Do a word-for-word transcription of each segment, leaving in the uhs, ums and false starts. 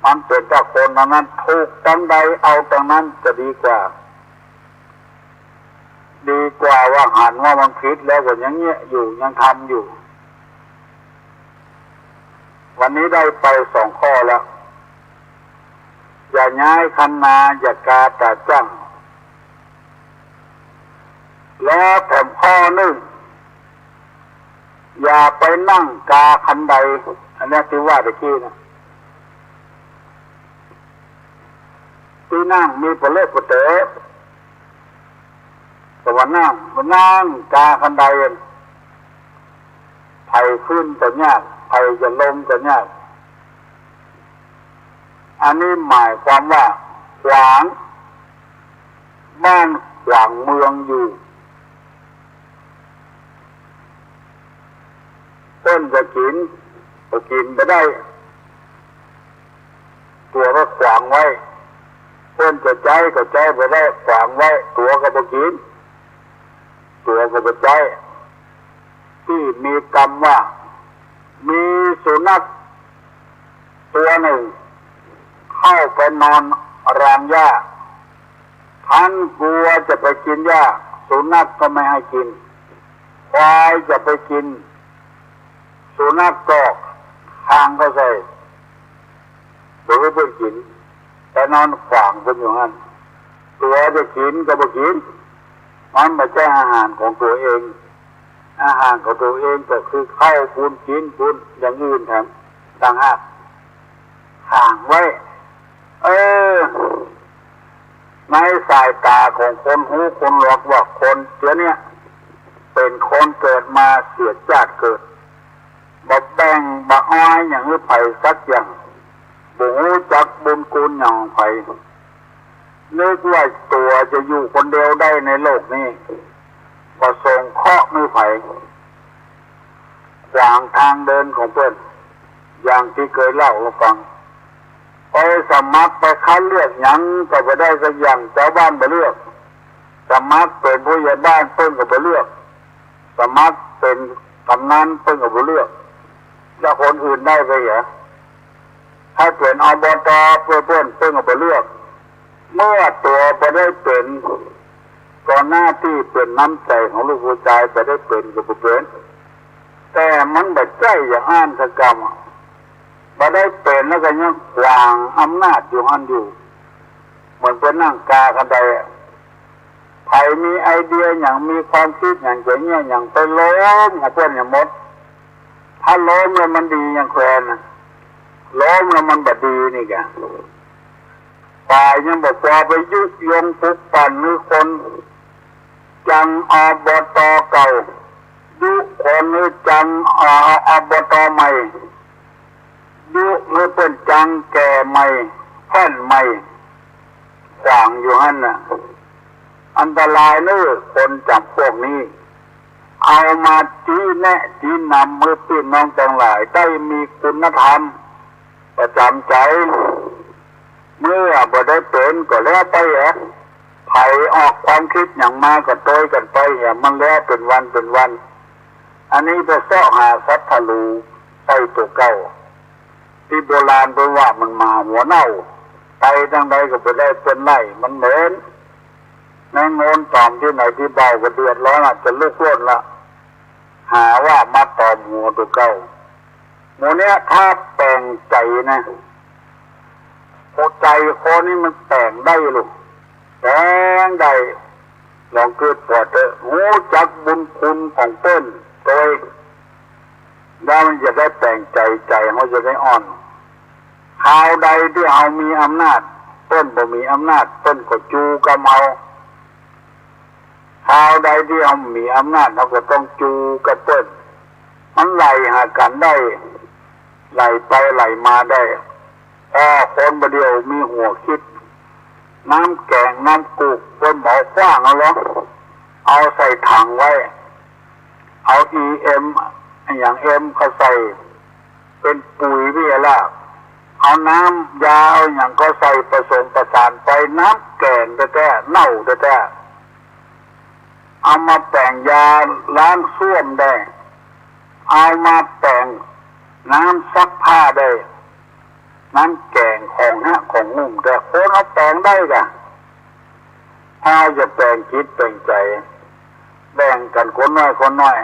มันเป๋นตาคนตังนั้น ถูกตังใดเอาตังนั้นจะดีกว่า ดีกว่าว่าหันว่ามันผิดแล้วก็ยังเยียะอยู่ ยังทำอยู่ วันนี้ได้ไปสองข้อแล้ว อย่าย้ายคันนา อย่ากาต๋าจ้าง แล้วแถมข้อนึ่ง อย่าไปนั่งกาคันได อันเนี้ยตี้ว่าตะกี้นะ ตี้นั่งมีปะเลิกปะเต๋อ แต่ว่านั่ง มานั่งกาคันได ใผขึ้นก็ยาก ใผจะลงก็ยาก อันนี้หมายความว่าขวางบ้านขวางเมืองอยู่ เปิ้นจะกิ๋นก็กิ๋นบ่ได้ ตั๋วก็ขวางไว้ เปิ้นจะใจ๊ก็ใจ๊บ่ได้ ขวางไว้ ตั๋วก็บ่กิ๋น ตั๋วก็บ่ใจ๊ ตี้มีกำว่า มีสุนัขตั๋วนึ่งเข้าไปนอนรางหญ้า ต้านกั๋วจะไปกิ๋นหญ้า สุนัขก็ไม่ให้กิ๋น ควายจะไปกิ๋น สุนัขก็คางเข้าใส่ บ่หื้อเปิ้นกิ๋น ไปนอนขวางเปิ้นอยู่หั้น ตั๋วจะกิ๋นก็บ่กิ๋น มันบ่ใจ้อาหารของตั๋วเอง อาหารของตั๋วเองก็คือข้าวปูน จีนปูน อย่างอื่นแถมต่างหาก ขวางไว้ เออ ในสายต๋าของคนฮู้คนหนวกว่าคนเจื้อเนี้ย เป๋นคนเกิดมาเสียจ้าดเกิด บ่แบ่งบ่อายหยังหื้อใผสักอย่าง บ่ฮู้จักบุญคุณหยังของใผ นึกว่าตั๋วจะอยู่คนเดียวได้ในโลกนี้ บ่สงเคราะห์หื้อใผ ขวางตางเดินของเปิ้น อย่างตี้เกยเล่าหื้อฟัง ไปสมัครไปคัดเลือกหยังก็บ่ได้สักอย่าง จาวบ้านบ่เลือก สมัครเป๋นผู้ใหญ่บ้านเปิ้นก็บ่เลือก สมัครเป๋นกำนันเปิ้นก็บ่เลือก แล้วคนอื่นได้ไปเหรอ ถ้าเป๋น อบต. เปิ้น เปิ้น เปิ้นก็บ่เลือก เมื่อตั๋วบ่ได้เป๋น ก็หน้าตี้เป๋นน้ำใจ๋ของลูกผู้จาย บ่ได้เป๋นก็บ่เป๋น แต่มันบ่ใจ้อย่างอั้นสักกำอะ บ่ได้เป๋นแล้วก็ยังขวางอำนาจอยู่หั้นอยู่ เหมือนเปิ้นนั่งกาคันไดอะ ใผมีไอเดียหยัง มีความกึ๊ดหยัง จะเยียะหยัง ไปล้มของเปิ้นหยังหมด ถ้าล้มแล้วมันดีหยังแควนน่ะ ล้มแล้วมันบ่ดีนี่กะ ฝ่ายยังบ่ปอไปยุยงปลุกปั่นหื้อคนจัง อบต. เก่า ยุคนหื้อจัง อ- อบต. ใหม่ ยุหื้อเปิ้นจังแก่ใหม่ แฟ้นใหม่ ขวางอยู่หั้นน่ะ อันตรายเน่อ คนจ๋ำพวกนี้ เอามาจี้แนะจี้นำหื้อปี้น้องตังหลายได้มีคุณธรรมประจ๋ำใจ๋ เมื่อบ่ได้เป๋นก็แล้วไปแหละ ใผออกความกึ๊ดหยังมาก็ตวยกั๋นไปแหละ มันแล้วเป๋นวันเป๋นวัน อันนี้ไปเซาะหาสัตว์ทะลูใส่ตั๋วเก่า ตี้โบราณเปิ้นว่ามันหมาหัวเน่า ไปตางใดก็บ่ได้ เปิ้นไล่มันเหม็น แมงโงนต๋อมตี้ไหนตี้เบาก็เดือดร้อน อาจจะลุกล่นละ หาว่ามาต๋อมหัวตั๋วเก่า หมู่เนี้ยถ้าแป๋งใจ๋นะ หัวใจ๋คนนี้มันแป๋งได้ลูก แป๋งได้ ลองกึ๊ดผ่อเต๊อะ ฮู้จักบุญคุณของเปิ้นตวย แล้วมันจะได้แป๋งใจ๋ ใจ๋เฮาจะได้อ่อน คราวใดตี้เฮามีอำนาจ เปิ้นบ่มีอำนาจ เปิ้นก็จูกำเฮา คราวใดตี้เฮามีอำนาจ เฮาก็ต้องจูกับเปิ้น มันไหลหากั๋นได้ ไหลไปไหลมาได้ อ้อ คนบ่าเดี่ยวมีหัวกึ๊ด น้ำแก๋งน้ำกุก เปิ้นบ่เอาขว้างเอาหรอก เอาใส่ถังไว้ เอาอีเอ็ม อะหยังเอ็มก็ใส่ เป๋นปุ๋ยเวียละ เอาน้ำยาเอาหยังก็ใส่ผสมประสานไป น้ำแก๋งแต๊ๆ เน่าแต๊ๆ เอามาแป๋งยาล้างส้วมได้ เอามาแป๋งน้ำซักผ้าได้ น้ำแก๋งข ของหนักของหนุ่ม แต่คนเฮาแป๋งได้ก่ะ ถ้าจะแป๋งจิตแป๋งใจ๋ แบ่งกั๋นคนน้อยคนน้อย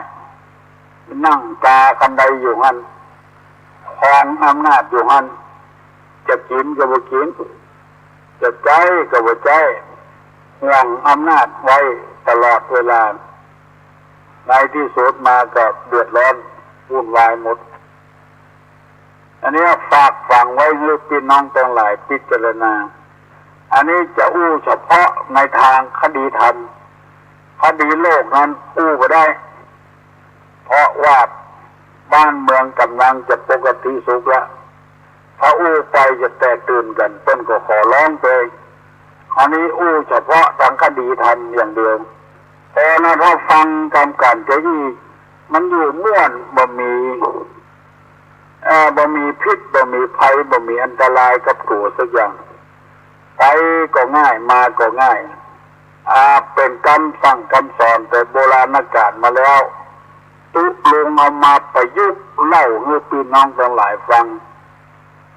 นั่งกาคันไดอยู่หั้น ครองอำนาจอยู่หั้น จะกิ๋นก็บ่กิ๋น จะใจ๊ก็บ่ใจ๊ ห่วงอำนาจไว้ตลอดเวลา ในตี้สุดมาก็เดือดร้อนวุ่นวายหมด อันนี้ฝากฝังไว้หื้อปี้น้องตังหลายพิจารณา อันนี้จะอู้เฉพาะในตางคดีธรรม คดีโลกนั้นอู้บ่ได้ เพราะว่าบ้านเมืองก่ำลังจะปกติสุขละ ถ้าอู้ไปจะแตกตื่นกั๋น เปิ้นก็ขอร้องไป อันนี้อู้เฉพาะตางคดีธรรมอย่างเดียว แต่นะถ้าฟังกำก๋านจะอี้ มันอยู่ม่วน บ่มี เอ่อ บ่มีพิษ บ่มีภัย บ่มีอันตรายกับตั๋วสักอย่าง ไปก็ง่าย มาก็ง่าย อ่า เป๋นกำสั่งกำสอนแต่โบราณกาลมาแล้ว ตุ๊ลุงเอามาประยุกต์เล่าหื้อปี้น้องตังหลายฟัง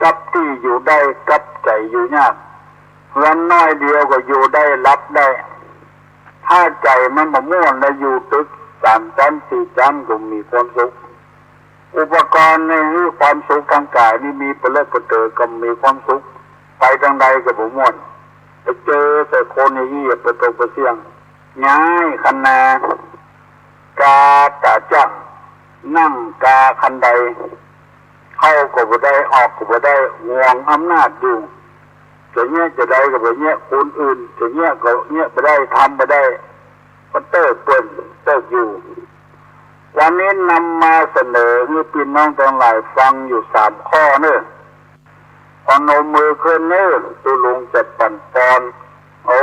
กับตี้อยู่ได้ กับใจ๋อยู่ยาก เฮือนน้อยเดียวก็อยู่ได้ หลับได้ ถ้าใจ๋มันบ่ม่วนแล้ว อยู่ตึกสามชั้นสี่ชั้นก็มีความสุข อุปกรณ์ในหื้อความสุขตางก๋ายนี่มีเปะเลิศเปะเต๋อก็มีความสุข ไปตางใดก็บ่ม่วน ไปเจอแต่คนอย่างอี้อย่าไปตกไปเสี่ยง ย้ายคันนา กาต๋าจ้าง นั่งกาคันได เข้าก็บ่ได้ ออกก็บ่ได้ ห่วงอำนาจอยู่ จะเยียะจะใดก็บ่เยียะ คนอื่นจะเยียะก็เยียะบ่ได้ ทำบ่ได้ ก็เติกเปิ้นเติกอยู่ วันนี้นำมาเสนอหื้อปี้น้องตังหลายฟังอยู่สามข้อเน่อ พนมมือขึ้นเน่อ ตุ๊ลุงจะปั๋นปอน โอ้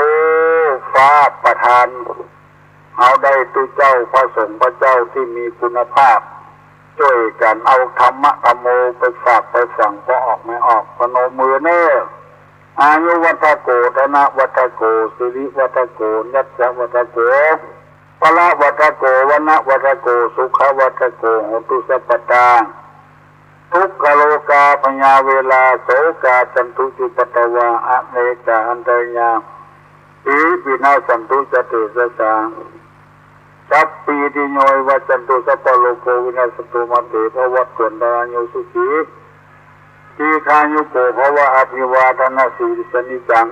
ฟ้าประทาน เฮาได้ตุ๊เจ้าพระสงฆ์พระเจ้าตี้มีคุณภาพ จ้วยกั๋นเอาธรรมะธัมโมไปฝากไปฝัง ปอออกแม่ออก พนมมือเน่อ อายุวัฒโก ธนวัฒโก สิริวัฒโก ยัสวัฒโก พละวัฒโก วรรณวัฒโก สุขวัฒโก โหตุสัพพตา ทุกขโรคาพยาเวรา โสกาจันตุจุปัตตวา อเนกาอันตรายา ปีวินาสสันตุ จะเตสสา สัพพีติโย วิวัชชันตุ สัพพะโรโค วินัสสันตุ มาเต ภวัตวันตรายุ สุขี ทีฆายุโก ภวะ อภิวาทะนะสีลิสสะนิจจัง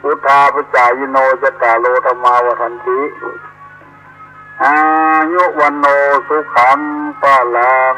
วุฑฒาปะจายิโน จัตตาโร ธัมมา วัฑฒันติ อายุ วัณโณ สุขัง พะลัง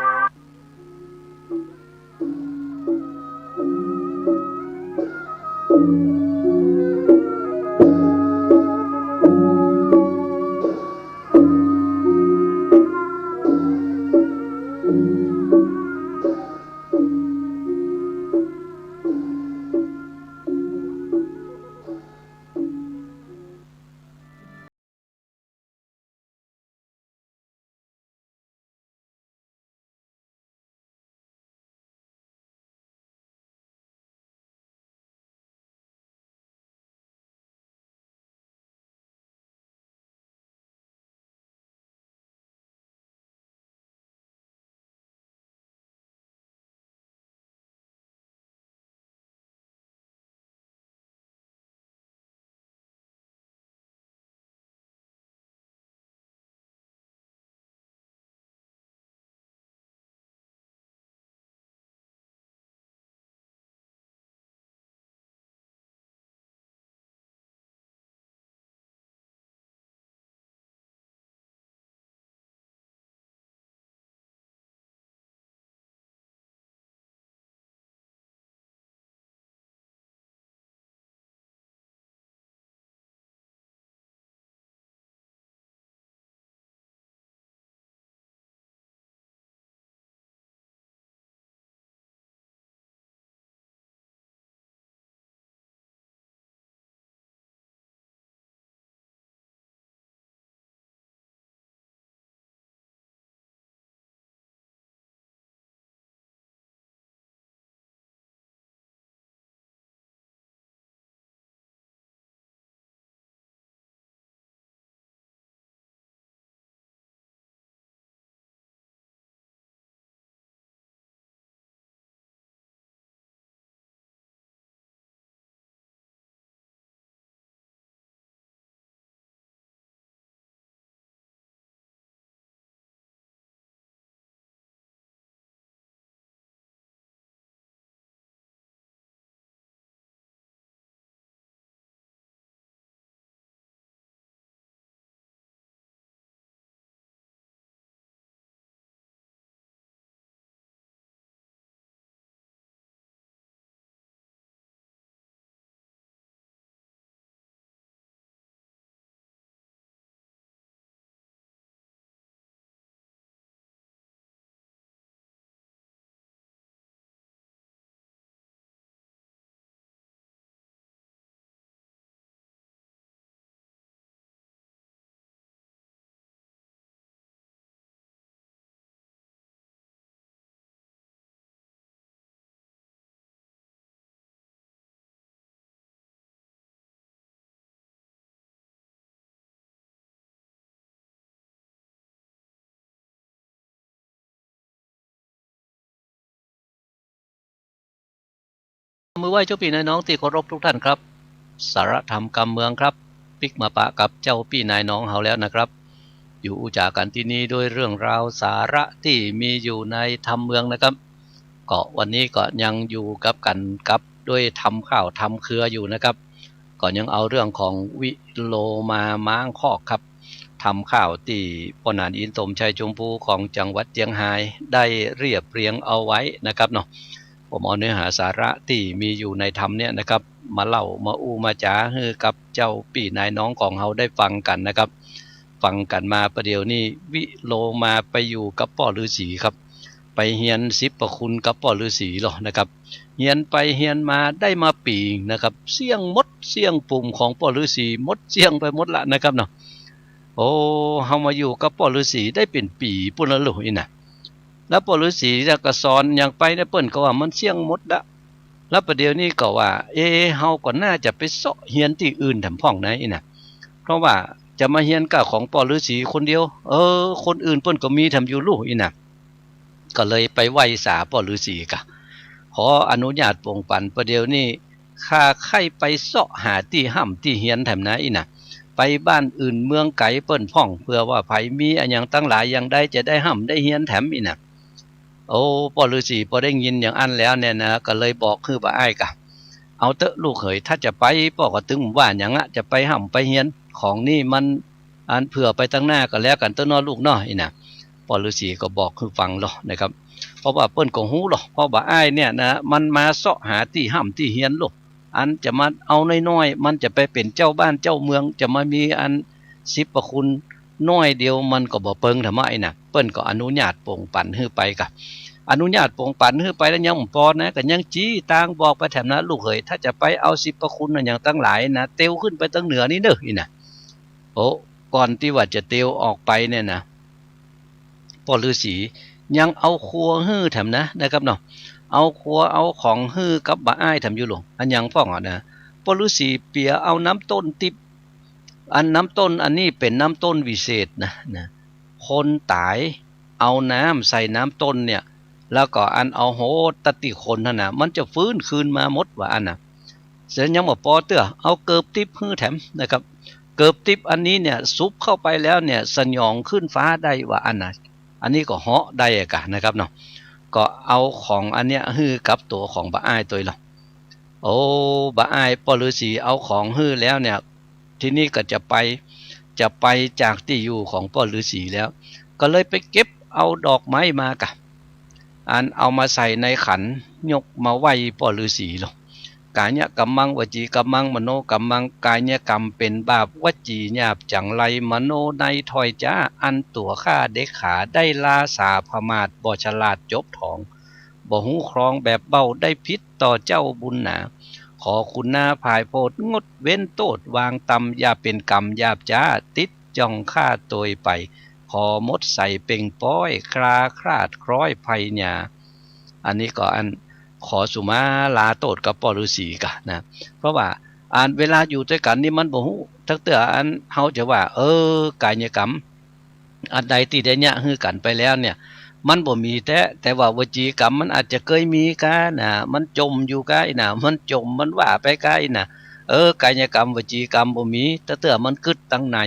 มือไหว้เจ้าปี้นายน้องตี้เคารพทุกท่านครับ สาระธรรมกำเมืองครับ ปิ๊กมาปะกับเจ้าปี้นายน้องเฮาแล้วนะครับ อยู่อู้จ๋ากั๋นตี้นี่ด้วยเรื่องราวสาระตี้มีอยู่ในธรรมเมืองนะครับ ก็วันนี้ก็ยังอยู่กับกั๋นกับด้วยธรรมข้าวธรรมเครืออยู่นะครับ ก็ยังเอาเรื่องของวิโลมาม้างคอกครับ ธรรมข้าวตี้ป้อหนานอินทร์สมชัยชมพูของจังหวัดเจียงฮายได้เรียบเรียงเอาไว้นะครับเนาะ ผมเอาเนื้อหาสาระตี้มีอยู่ในธรรมเนี่ยนะครับ มาเล่ามาอู้มาจ๋าหื้อกับเจ้าปี้นายน้องของเฮาได้ฟังกั๋นนะครับ ฟังกั๋นมาประเดี๋ยวนี้วิโลมาไปอยู่กับป้อฤๅษีครับ ไปเฮียนสิบประคุณกับป้อฤๅษีลอนะครับ เฮียนไปเฮียนมาได้มาปี๋นะครับ เสี้ยงหมดเสี้ยงปุ่มของป้อฤๅษีหมดเสี้ยงไปหมดละนะครับเนาะ โอ้ เฮามาอยู่กับป้อฤๅษีได้เป๋นปี๋ปู้นละลูกอี้นะ แล้วป้อฤๅษีจะกระสอนหยังไปเนี่ยเปิ้นก็ว่ามันเสี้ยงหมดละ แล้วประเดี๋ยวนี้ก็ว่า เอ เฮาก็น่าจะไปเซาะเฮียนตี้อื่นแถมพ่องนะอี้นะ เพราะว่าจะมาเฮียนก้าของป้อฤๅษีคนเดียว เออ คนอื่นเปิ้นก็มีแถมอยู่ลูกอี้นะ ก็เลยไปไหว้สาป้อฤๅษีกะ ขออนุญาตโป่งปั๋น ประเดี๋ยวนี้ข้าใค่ไปเซาะหาตี้ฮ่ำตี้เฮียนแถมนะอี้นะ ไปบ้านอื่นเมืองไก๋เปิ้นพ่อง เผื่อว่าใผมีอะหยังตังหลายยังได้จะได้ฮ่ำได้เฮียนแถมอี้นะ โอ้ ป้อฤๅษีปอได้ยินอย่างอั้นแล้วเนี่ยนะ ก็เลยบอกหื้อบ่าอ้ายกะ เอาเต๊อะลูกเหย ถ้าจะไปป้อก็ตึงบ่ว่าหยังอะ จะไปฮ่ำไปเฮียน ของนี่มันอันเผื่อไปตังหน้าก็แล้วกั๋นเต๊อะเนาะลูกเนาะอี้นะ ป้อฤๅษีก็บอกหื้อฟังลอนะครับ เพราะว่าเปิ้นก็ฮู้ลอ เพราะบ่าอ้ายเนี่ยนะ มันมาเซาะหาตี้ฮ่ำตี้เฮียนลอ อันจะมาเอาน้อยๆ มันจะไปเป๋นเจ้าบ้านเจ้าเมือง จะมามีอันสิบประคุณน้อยเดียว มันก็บ่เปิงแถมอะอี้นะ เปิ้นก็อนุญาตโป่งปั๋นหื้อไปกะ อนุญาตโป่งปั๋นหื้อไปแล้วยังบ่ปอนะ ก็ยังจี้ตางบอกไปแถมนะ ลูกเหย ถ้าจะไปเอาสิบประคุณอะหยังตังหลายนะ เตียวขึ้นไปตังเหนือนี้เน่ออี้นะ โอ้ ก่อนตี้ว่าจะเตียวออกไปเนี่ยนะ ป้อฤๅษียังเอาครัวหื้อแถมนะ นะครับเนาะ เอาครัวเอาของหื้อกับบ่าอ้ายแถมอยู่ลอ อะหยังพ่องอะนะ ป้อฤๅษีเปียเอาน้ำต้นติ๊บ อันน้ำต้นอันนี้เป๋นน้ำต้นวิเศษนะ นะ คนต๋ายเอาน้ำใส่น้ำต้นเนี่ย แล้วก็อันเอาโหดตะตี้คนหั้นนะ มันจะฟื้นคืนมาหมดว่าอั้นนะ เสร็จยังบ่ปอเตื้อ เอาเกิบติ๊บหื้อแถมนะครับ เกิบติ๊บอันนี้เนี่ย สุบเข้าไปแล้วเนี่ย สยองขึ้นฟ้าได้ว่าอั้นนะ อันนี้ก็เหาะได้อะกะนะครับเนาะ ก็เอาของอันเนี้ยหื้อกับตั๋วของบ่าอ้ายตวยลอ โอ้ บ่าอ้าย ป้อฤๅษีเอาของหื้อแล้วเนี่ย ทีนี้ก็จะไป จะไปจากตี้อยู่ของป้อฤๅษีแล้ว ก็เลยไปเก็บเอาดอกไม้มากะ อันเอามาใส่ในขัน ยกมาไหว้ป้อฤๅษีลอ กายกัมมัง วจีกัมมัง มโนกัมมัง กายกรรมเป๋นบาป วจีหยาบจั๋งไร มโนในถ้อยจ๊า อันตั๋วข้าเด็กขา ได้ลาสาประมาท บ่ฉลาดจบถอง บ่ฮู้ครองแบบเบ้า ได้ผิดต่อเจ้าบุญหนา ขอคุณนาผ่ายโผด งดเว้นโต้ษวางตำ อย่าเป๋นกรรมหยาบจ๊า ติดจ่องข้าตวยไป ขอหมดใสเป่งป๊อย คลาคลาดคล้อยภัยหยา อันนี้ก็อันขอสุมาลาโต้ษกับป้อฤๅษีกะนะ เพราะว่าอันเวลาอยู่ตวยกั๋นนี่มันบ่ฮู้ตักเตื้อ อันเฮาจะว่า เออ กายกรรม อันใดตี้ได้เยียะหื้อกั๋นไปแล้วเนี่ย มันบ่มีแต๊ แต่ว่าวจีกรรมมันอาจจะเกยมีก้านะ มันจ่มอยู่ก้าอี้นะ มันจ่ม มันว่าไปก้าอี้นะ เออ กายกรรม วจีกรรมบ่มีตักเตื้อ มันกึ๊ดตังใน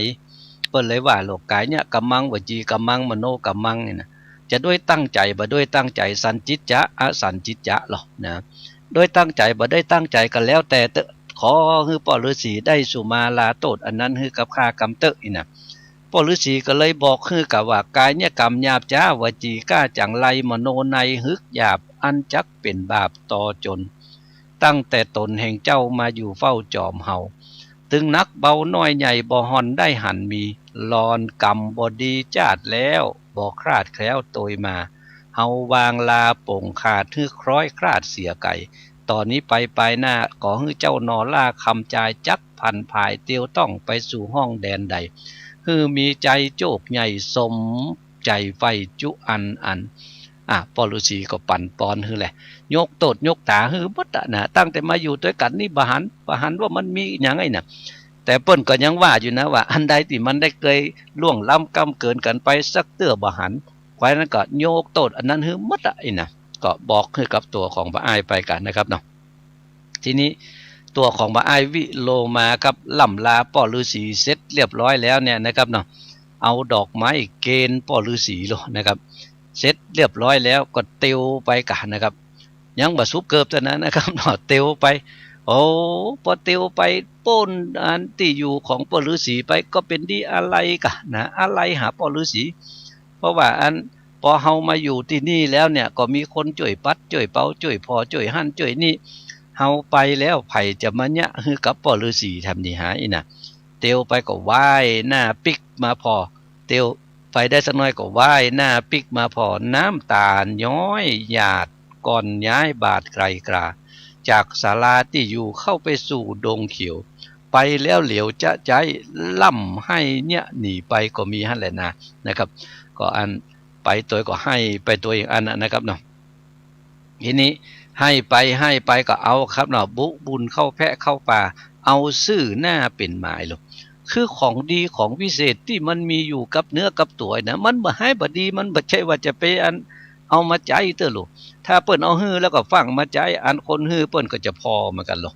เปิ้นเลยว่าลอ กายกัมมัง วจีกัมมัง มโนกัมมัง นี่นะ จะด้วยตั้งใจ๋ บ่ด้วยตั้งใจ๋ สัญญิจจะ อสัญญิจจะลอนะ ด้วยตั้งใจ๋ บ่ได้ตั้งใจ๋ก็แล้วแต่เต๊อะ ขอหื้อป้อฤๅษีได้สุมาลาโต้ษอันนั้นหื้อกับข้ากำเต๊อะอี้นะ ป้อฤๅษีก็เลยบอกหื้อกะว่า กายกรรมหยาบจ๊า วจีก้าจั๋งไร มโนในหึกหยาบ อันจักเป๋นบาปต่อจน ตั้งแต่ต๋นแห่งเจ้ามาอยู่เฝ้าจอมเฮา ตึงหนักเบาน้อยใหญ่ บ่ห่อนได้หันมี หล่อนกรรมบ่ดีจ๊าดแล้ว บ่คลาดแคล้วตวยมา เฮาวางลาโป่งขาด หื้อคล้อยคลาดเสียไก๋ ต่อนี้ไปปายหน้า ขอหื้อเจ้าหน่อล่าคำจาย จักผันผายเตียวต้องไปสู่ห้องแดนใด หื้อมีใจ๋โจคใหญ่สมใจ๋ใฝ่จุอันอัน อ่ะ ป้อฤๅษีก็ปั๋นปอนหื้อแหละ ยกโต้ษยกต๋าหื้อหมดอะนะ ตั้งแต่มาอยู่ตวยกั๋นนี่บ่หัน บ่หันว่ามันมีหยังอี้นะ แต่เปิ้นก็ยังว่าอยู่นะว่า อันใดตี้มันได้เกยล่วงล้ำก้ำเกินกั๋นไปสักเตื้อบ่หัน ควายนั้นก็ยกโต้ษอันนั้นหื้อหมดอะอี้นะ ก็บอกหื้อกับตั๋วของบ่าอ้ายไปกั๋นนะครับเนาะ ทีนี้ตั๋วของบ่าอ้ายวิโลมากับล่ำลาป้อฤๅษีเสร็จเรียบร้อยแล้วเนี่ยนะครับเนาะ เอาดอกไม้เกณฑ์ป้อฤๅษีโลนะครับ เสร็จเรียบร้อยแล้วก็เตียวไปก่ะนะครับ ยังบ่สุกเกิบเต้านั้นนะครับเนาะ เตียวไป โอ้ ปอเตียวไปป๊นอันตี้อยู่ของป้อฤๅษีไปก็เป๋นดีอาลัยก่ะนะ อาลัยหาป้อฤๅษี เพราะว่าอัน ปอเฮามาอยู่ตี้นี่แล้วเนี่ย ก็มีคนจ้วยปัดจ้วยเป๋าจ้วยผ่อจ้วยหั้นจ้วยนี่ เฮาไปแล้วใผจะมาเยียะหื้อกับป้อฤๅษีแถมนี่หาอี้น่ะ เตียวไปก็ว่ายหน้าปิ๊กมาผ่อ เตียวไปได้สักหน้อยก็ว่ายหน้าปิ๊กมาผ่อ น้ำต๋าย้อยหยาดก่อนย้ายบาทไกลกรา จากศาลาตี้อยู่เข้าไปสู่ดงเขียว ไปแล้วเหลียวจะใจ๊ล่ำไห้เยียะหนีไปก็มีหั้นแหละนะ นะครับ ก็อันไปตวยก็ไห้ไปตวยอย่างอั้นน่ะนะครับเนาะ ทีนี้ไห้ไปไห้ไปก็เอาครับเนาะ บุบุญเข้าแพะเข้าป่า เอาซื่อหน้าเป๋นหมายโล คือของดีของวิเศษตี้มันมีอยู่กับเนื้อกับตั๋วนะ มันบ่ฮ้ายบ่ดี มันบ่ใจ้ว่าจะไปอันเอามาใจ๊เตื้อโล ถ้าเปิ้นเอาหื้อแล้วก็ฟั่งมาใจ๊ อันคนหื้อเปิ้นก็จะผ่อเหมือนกั๋นโล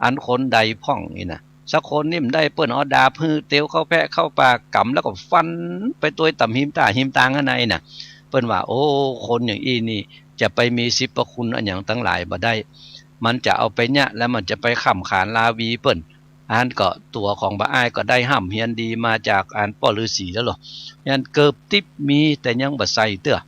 อันคนใดพ่องนี่นะ สักคนนี่บ่ได้ เปิ้นเอาดาบหื้อเตียวเข้าแพะเข้าป่า ก๋ำแล้วก็ฟันไปตวยต่ำฮิมต้าฮิมตางอันไหนน่ะ เปิ้นว่า โอ้ คนอย่างอี้นี่จะไปมีสิบประคุณอันหยังตังหลายบ่ได้ มันจะเอาไปเยียะแล้วมันจะไปข่ำขานราวีเปิ้น อันก็ตั๋วของบ่าอ้ายก็ได้ฮ่ำเฮียนดีมาจากอันป้อฤๅษีแล้วโล อันเกิบติ๊บมีแต่ยังบ่ใส่เตื้อ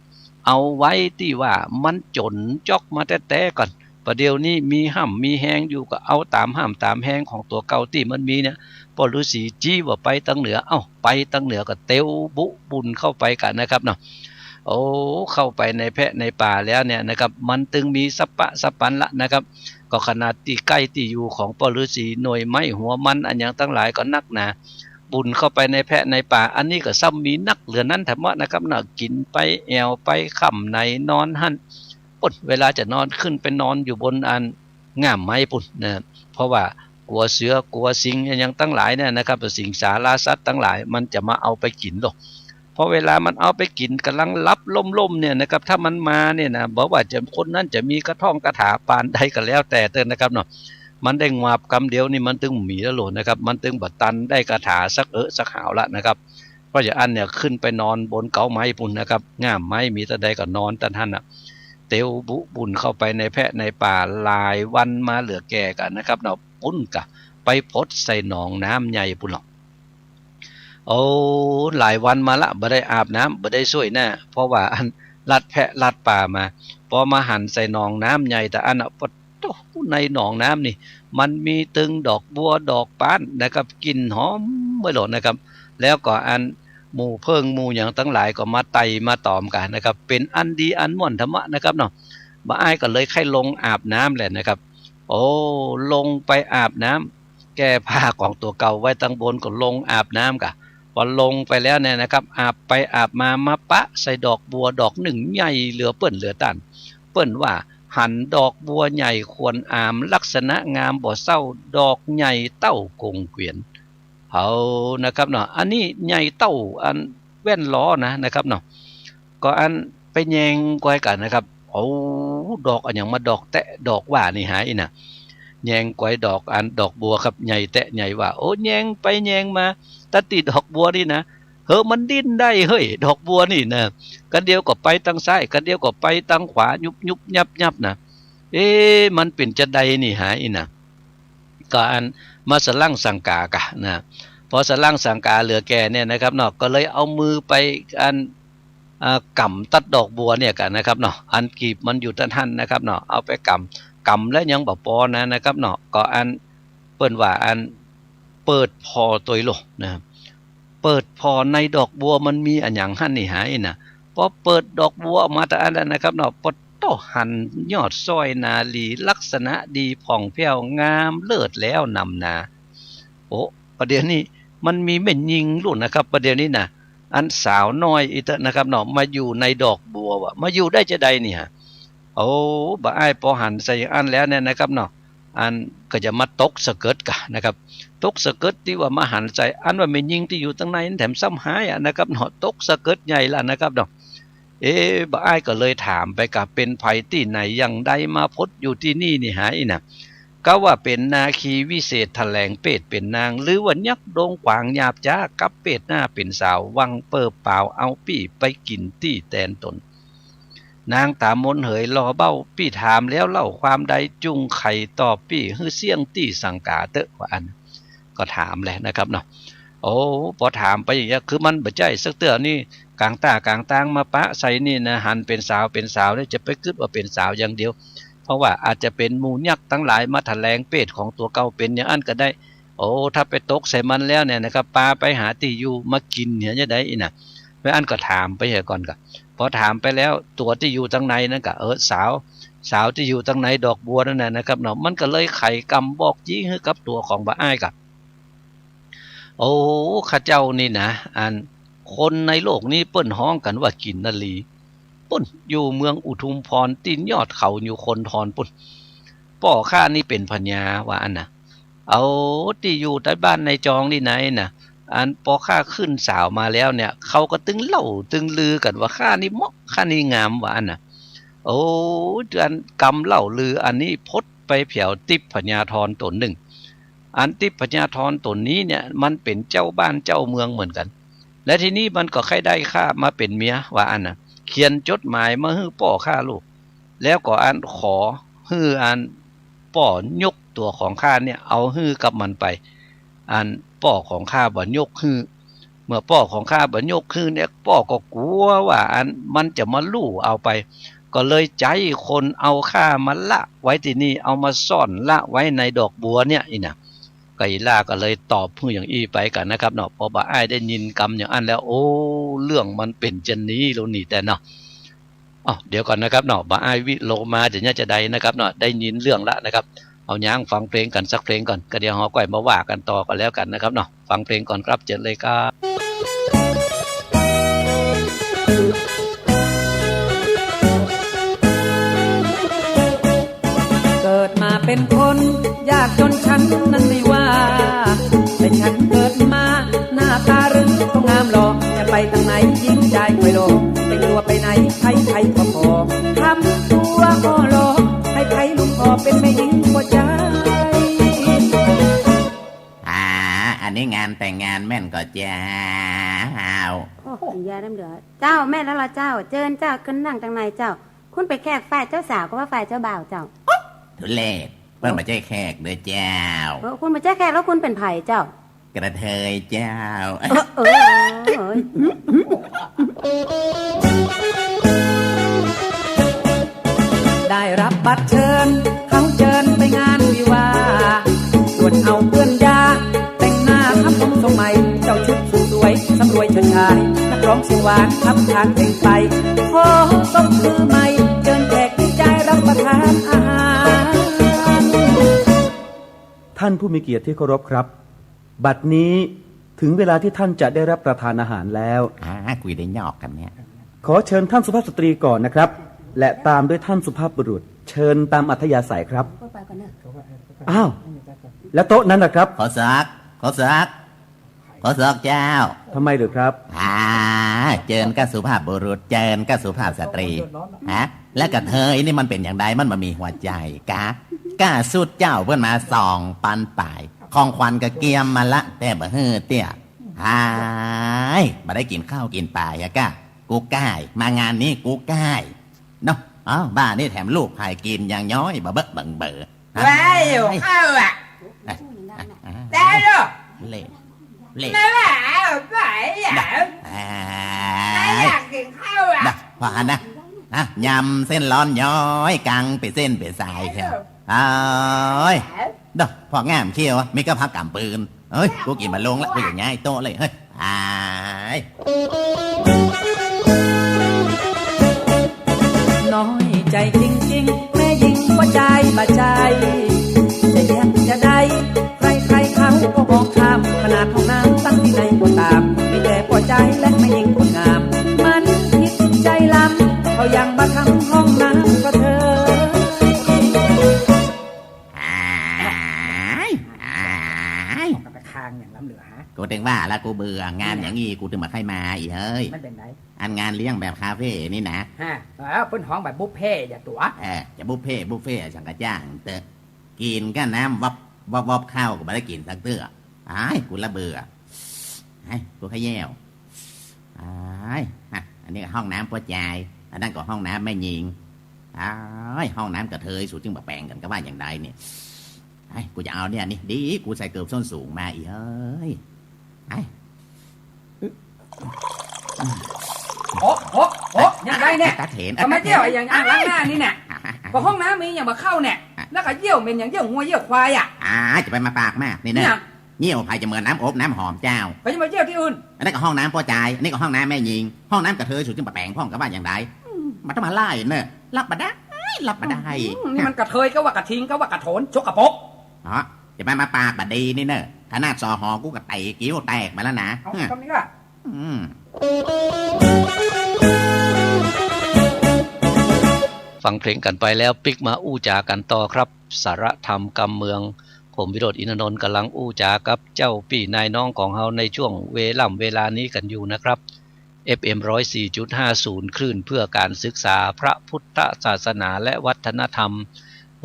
เอาไว้ตี้ว่ามันจ๋นจ๊อกมาแต๊ๆ ก่อน ประเดี๋ยวนี้มีฮ่ำมีแฮงอยู่ก็เอาต๋ามฮ่ำต๋ามแฮงของตั๋วเก่าตี้มันมีเนี่ย ป้อฤๅษีจี้ว่าไปตางเหนือ เอ้า ไปตางเหนือก็เตียวบุบุญเข้าไปก่ะนะครับเนาะ โอ้ เข้าไปในแพะในป่าแล้วเนี่ยนะครับ มันตึงมีสัปปะสัปปันละนะครับ ก็ขนาดตี้ใก้ตี้อยู่ของป้อฤๅษี หน่วยไม้หัวมันอันหยังตังหลายก็นักหนา บุญเข้าไปในแพะในป่า อันนี้ก็ซ้ำมีนักเหลือนั้นแถมเนาะนะครับเนาะ กิ๋นไปแอ่วไปค่ำไหนนอนหั้น ปุ๊น เวลาจะนอนขึ้นไปนอนอยู่บนอันง่ามไม้ปุ๊นนะ เพราะว่ากั๋วเสือกั๋วสิงห์อันหยังตังหลายเนี่ยนะครับ สิงสาราสัตว์ตังหลายมันจะมาเอาไปกิ๋นโล เพราะเวลามันเอาไปกิ๋นก่ำลังหลับล่มๆ เนี่ยนะครับ ถ้ามันมาเนี่ยนะ บ่ว่าจะคนนั้นจะมีกระท่องกระถาปานใดก็แล้วแต่เต๊อะนะครับเนาะ มันได้งวาบกำเดียวนี่มันตึงบ่มีแล้วโลนะครับ มันตึงบ่ตันได้กระถาสักเอะสักหาวละนะครับ เพราะอย่างอั้นเนี่ยขึ้นไปนอนบนเก๊าไม้ปุ๊นนะครับ ง่ามไม้มีเต้าใดก็นอนเต้าหั้นน่ะ เตียวบุบุญเข้าไปในแพะในป่าหลายวันมาเหลือแก่ก่ะนะครับเนาะ ปุ๊นก่ะ ไปผดใส่หนองน้ำใหญ่ปุ๊นหรอก โอ้ หลายวันมาละ บ่ได้อาบน้ำ บ่ได้ส้วยหน้า เพราะว่าอันลัดแพะลัดป่ามา ปอมาหันใส่หนองน้ำใหญ่เต้าอั้นน่ะ ปะโต้ ในหนองน้ำนี่ มันมีตึงดอกบัวดอกป๊านนะครับ กลิ่นหอมไปโลดนะครับ แล้วก็อันหมู่เผิ้งหมู่หยังตังหลายก็มาไต่มาตอมก่ะนะครับ เป๋นอันดีอันม่วนแถมเนาะนะครับเนาะ บ่าอ้ายก็เลยใค่ลงอาบน้ำแหละนะครับ โอ้ ลงไปอาบน้ำ แก้ผ้าของตั๋วเก่าไว้ตังบนก็ลงอาบน้ำก่ะ ปอลงไปแล้วเนี่ยนะครับ อาบไปอาบมา มาปะใส่ดอกบัวดอกนึ่งใหญ่เหลือเปิ้นเหลือต้าน เปิ้นว่าหันดอกบัวใหญ่ควรอาม ลักษณะงามบ่เศร้า ดอกใหญ่เต้ากงเกวียน เอานะครับเนาะ อันนี้ใหญ่เต้าอันแว่นล้อนะ นะครับเนาะ ก็อันไปแยงก้อยก่ะนะครับ โอ้ ดอกอันหยังมาดอกแต๊ดอกว่านี่หาอี้น่ะ แยงก้อยดอกอันดอกบัวครับ ใหญ่แต๊ใหญ่ว่า โอ้ แยงไปแยงมา ตั๊ดตี้ดอกบัวนี่นะ เฮ้อ มันดิ้นได้เฮ้ย ดอกบัวนี่นะ กั๋นเดียวก็ไปตางซ้าย กั๋นเดียวก็ไปตางขวา ยุบยุบยับยับนะ เอ๊ะ มันเป๋นจาใดนี่หาอี้น่ะ ก็อันมาสะหลั้งสังก๋าก่ะนะ ปอสะหลั้งสังก๋าเหลือแก่เนี่ยนะครับเนาะ ก็เลยเอามือไปอัน อ่า ก๋ำตั๊ดดอกบัวเนี่ยก่ะนะครับเนาะ อันกีบมันอยู่เต้าหั้นนะครับเนาะ เอาไปก๋ำ ก๋ำแล้วยังบ่ปอนะ นะครับเนาะ ก็อันเปิ้นว่าอันเปิดผ่อตวยโลนะ เปิดผ่อในดอกบัวมันมีอะหยังหั้นนี่หาอี้น่ะ ปอเปิดดอกบัวออกมาเต้าอั้นแล้วนะครับเนาะ ปะโต้ หันยอดสร้อยนารี ลักษณะดีผ่องแผ้วงามเลิศแล้วนำนา โอ้ ประเดี๋ยวนี้มันมีแม่ญิงลูกนะครับ ประเดี๋ยวนี้น่ะ อันสาวน้อยอี้เต๊อะนะครับเนาะ มาอยู่ในดอกบัวว่ะ มาอยู่ได้จาใดนี่หา โอ้ บ่าอ้ายปอหันใส่อย่างอั้นแล้วเนี่ยนะครับเนาะ อันก็จะมาตกสะเกิดก่ะนะครับ ตกสะเกิดตี้ว่ามาหันใส่ อันว่าแม่ญิงตี้อยู่ตางในนั้นแถมซ้ำฮ้ายอะนะครับเนาะ ตกสะเกิดใหญ่ละนะครับเนาะ เอ๊ะ บ่าอ้ายก็เลยถามไปก่ะ เป๋นใผตี้ไหนอย่างใดมาพดอยู่ตี้นี่นี่หาอี้น่ะ กาว่าเป๋นนาคีวิเศษแถลงเปรตเป๋นนาง หรือว่ายักษ์ดงขวางหยาบจ๊ากับเปรตหน้าเป๋นสาว หวังเปิบป๋าวเอาปี้ไปกิ๋นตี้แตนต๋น นางต๋ามนเหยหล่อเบ้า ปี้ถามแล้วเล่าความใด จุ่งไขตอบปี้หื้อเสี้ยงตี้สังก๋าเต๊อะ ว่าอั้น ก็ถามแหละนะครับเนาะ โอ้ ปอถามไปอย่างเงี้ย คือมันบ่ใจ้สักเตื้อนี่ ก๋างต้าก๋างตางมาปะใส่นี่นะ หันเป๋นสาวเป๋นสาวเนี่ย จะไปกึ๊ดว่าเป๋นสาวอย่างเดียว เพราะว่าอาจจะเป๋นหมู่ยักษ์ตังหลายมาแถลงเปรตของตั๋วเก่าเป๋นอย่างอั้นก็ได้ โอ้ ถ้าไปตกใส่มันแล้วเนี่ยนะครับ ปาไปหาตี้อยู่มากิ๋นเหียจะได้อี้นะ เพราะอั้นก็ถามไปเหียก่อนก่อ ปอถามไปแล้วตั๋วตี้อยู่ตังในนั้นก่อ เออ สาว สาวตี้อยู่ตังในดอกบัวนั่นน่ะนะครับเนาะ มันก็เลยไขกำบอกจี้หื้อกับตั๋วของบ่าอ้ายก่อ โอ้ ข้าเจ้านี่นะ อัน คนในโลกนี้เปิ้นฮ้องกั๋นว่ากิ๋นนรี ปุ้น อยู่เมืองอุทุมพร ตี้ยอดเขาอยู่คนทรปุ้น ป้อข้านี่เป๋นพญา ว่าอั้นนะ เอา ตี้อยู่ใต้บ้านนายจองนี่ไหนนะ อัน ปอข้าขึ้นสาวมาแล้วเนี่ย เขาก็ตึงเล่าตึงลือกั๋นว่าข้านี่เหมาะ ข้านี่งาม ว่าอั้นนะ โอ้ อันกำเล่าลืออันนี้พดไปแผวทิพย์พญาธรต๋นนึ่ง อันทิพย์พญาธรต๋นนี้เนี่ย มันเป๋นเจ้าบ้านเจ้าเมืองเหมือนกั๋น และทีนี้มันก็ใค่ได้ข้ามาเป๋นเมีย ว่าอั้นนะ เขียนจดหมายมาหื้อป้อข้าลูก แล้วก็อันขอหื้ออันป้อยกตั๋วของข้าเนี่ยเอาหื้อกับมันไป อันป้อของข้าบ่ยกหื้อ เมื่อป้อของข้าบ่ยกหื้อเนี่ย ป้อก็กั๋วว่าอันมันจะมาลู่เอาไป ก็เลยใจ๊คนเอาข้ามาละไว้ตี้นี่ เอามาซ่อนละไว้ในดอกบัวเนี่ยอี้นะ ก็อีหล้าก็เลยตอบหื้ออย่างอี้ไปก่อนะครับเนาะ ปอบ่าอ้ายได้ยินกำอย่างอั้นแล้ว โอ้ เรื่องมันเป๋นจะนี้แล้วนี่แต๊เนาะ อ้าว เดี๋ยวก่อนนะครับเนาะ บ่าอ้ายวิโลมาจะเยียะจะใดนะครับเนาะ ได้ยินเรื่องละนะครับ เอาย้างฟังเพลงกั๋นสักเพลงก่อน ก็เดี๋ยวหอก้อยมาว่ากั๋นต่อก็แล้วกั๋นนะครับเนาะ ฟังเพลงก่อนครับ เจิญเลยครับ เกิดมาเป๋นคนยากจ๋นฉันนั้นไม่ว่า แต่ฉันเกิดมาหน้าต๋ารึงก็งามหล่อ จะไปตางไหนญิงจายค่อยหล่อ แต่งตั๋วไปไหนใผๆก็ผ่อ ทำตั๋วอ่อหล่อ ใผๆลุมผ่อ เป๋นแม่ญิงป้อจาย อ่า อันนี้งานแต่งงานแม่นก่อเจ้า โอ้ อย่าดำเดือด เจ้า แม่นแล้วล่ะเจ้า เจิญเจ้า ขึ้นนั่งตางในเจ้า คุณเป๋นแขกฝ่ายเจ้าสาวก็ว่าฝ่ายเจ้าบ่าวเจ้า ทุเรศ เปิ้นบ่ใจ้แขกเด้อเจ้า เออ คุณบ่ใจ้แขกแล้วคุณเป๋นใผเจ้า กระเทยเจ้า เออ เออ ได้รับบัตรเชิญ เขาเจิญไปงานวิวาห์ ชวนเอาเปื้อนยา แต่งหน้าทำผมทรงใหม่ เจ้าชุดสุดสวย สำรวยเฉิดฉาย นักร้องเสียงหวาน ทำทานเพลงไป ขอตบมือใหม่ เจิญแขกที่จะรับประทานอาหาร ท่านผู้มีเกียรติที่เคารพครับ บัดนี้ถึงเวลาที่ท่านจะได้รับประทานอาหารแล้ว อ่า คุยได้ยอกกั๋นเนี่ย ขอเชิญท่านสุภาพสตรีก่อนนะครับ และตามด้วยท่านสุภาพบุรุษ เชิญตามอัธยาศัยครับ อ้าว และโต๊ะนั้นนะครับ ขอสอก ขอสอก ขอสอกเจ้า ทำไมเหรอครับ อ่า เจิญก้าสุภาพบุรุษ เจิญก้าสุภาพสตรี ฮะ และกระเทยนี่มันเป๋นอย่างใด มันบ่มีหัวใจ๋กะ ก้าสุดเจ้าเปิ้นมาสองปันป๋าย ของขวัญก็เกียมมาละ แต่บ่หื้อเตื้อ หาย บ่ได้กิ๋นข้าวกิ๋นป๋าเหียก้า กูก้าย มางานนี้กูก้าย เนาะ อ้าว บ้านนี้แถมลูกไผ่กิ๋นยังย้อย บ่เบอะบังเบอ ว้ายอยู่ข้าวอ่ะ ได้ลูก เละ เละ ไม่ว่าเอาไปอ่ะ ได้ ไม่อยากกิ๋นข้าวอ่ะ นะ พอหันนะ นะ ยำเส้นร้อนย้อย กังเป๋นเส้นเป๋นสายเชียว โอ้ย เด้อ พองามเขี้ยว มีกะผักก๋ำปืน เฮ้ย กูกิ๋นบ่ลงละ กูจะย้ายโต๊ะเลย เฮ้ย อาย น้อยใจ๋จริงๆ แม่ญิงป้อจายบ่ใจ้ จะแยบจะใด ใครๆเขาก็มองข้าม ขนาดห้องน้ำตั้งตี้ไหนก็ต๋าม มีแต่ป้อจายและแม่ญิงคนงาม มันผิดใจ๋ลำ เขายังบ่ทำห้องน้ำกระเทย อ้าย อ้าย ก็ไปคางอย่างล้ำเหลือฮะ กูเถิงว่าละ กูเบื่องานอย่างอี้ กูเถิงบ่ใค่มาอีกเฮ้ย มันเป๋นไง อันงานเลี้ยงแบบคาเฟ่นี่นะ ฮะ เออ เปิ้นฮ้องแบบบุฟเฟ่ต์อย่าตั๋ว เออ จะบุฟเฟ่ต์ บุฟเฟ่ต์ สังกะจ้างเต๊อะ กิ๋นก้าน้ำวับวับวับ ข้าวก็บ่ได้กิ๋นสักเตื้อ อ้าย กูละเบื่อ อ้าย กูขะแย้ว อ้าย ฮะ อันนี้ก็ห้องน้ำป้อจาย อันนั้นก็ห้องน้ำแม่ญิง อ้าย ห้องน้ำกระเทย สูจึงบ่แป๋งกั๋นก็ว่าอย่างใดเนี่ย อ้าย กูจะเอาเนี่ยนี่ ดี กูใส่เกิบส้นสูงมาอีก เฮ้ย อ้าย โอ๊ะ โอ๊ะ โอ๊ะ อย่างใดเนี่ย ตาเถน ก็มาเยี่ยวอะหยังอ่างล้างหน้านี่เนี่ย ก็ห้องน้ำมีหยังบ่เข้าเนี่ย แล้วก็เยี่ยวเหม็นหยัง เยี่ยวงัวเยี่ยวควายอะ อ้าย จะไปมาปากมากนี่เน่อ เนี่ย เยี่ยวใผจะเหมือนน้ำอบน้ำหอมเจ้า ไปจะมาเยี่ยวตี้อื่น อันนั้นก็ห้องน้ำป้อจาย อันนี้ก็ห้องน้ำแม่ญิง ห้องน้ำกระเทย สูจึงบ่แป๋งพ่องก็ว่าอย่างใด อืม บ่ต้องมาไล่เน่อ รับบ่ได้ รับบ่ได้ อืม นี่มันกระเทยก็ว่ากระทิงก็ว่ากระโถน สกปรก อ๋อ จะมา มาปากบ่ดีนี่เน่อ ขนาดสอหอกูก็เตะกิ้วแตกมาแล้วนะ เอา ฮะ กำนี้ล่ะ อืม ฟังเพลงกั๋นไปแล้ว ปิ๊กมาอู้จ๋ากั๋นต่อครับ สาระธรรมกำเมือง ผมวิโรจน์ อินทนนท์ ก๋ำลังอู้จ๋ากับเจ้าปี้นายน้องของเฮาในช่วงเวล่ำเวลานี้กั๋นอยู่นะครับ เอฟเอ็ม ร้อยสี่จุดห้าศูนย์ คลื่นเพื่อการศึกษาพระพุทธศาสนาและวัฒนธรรม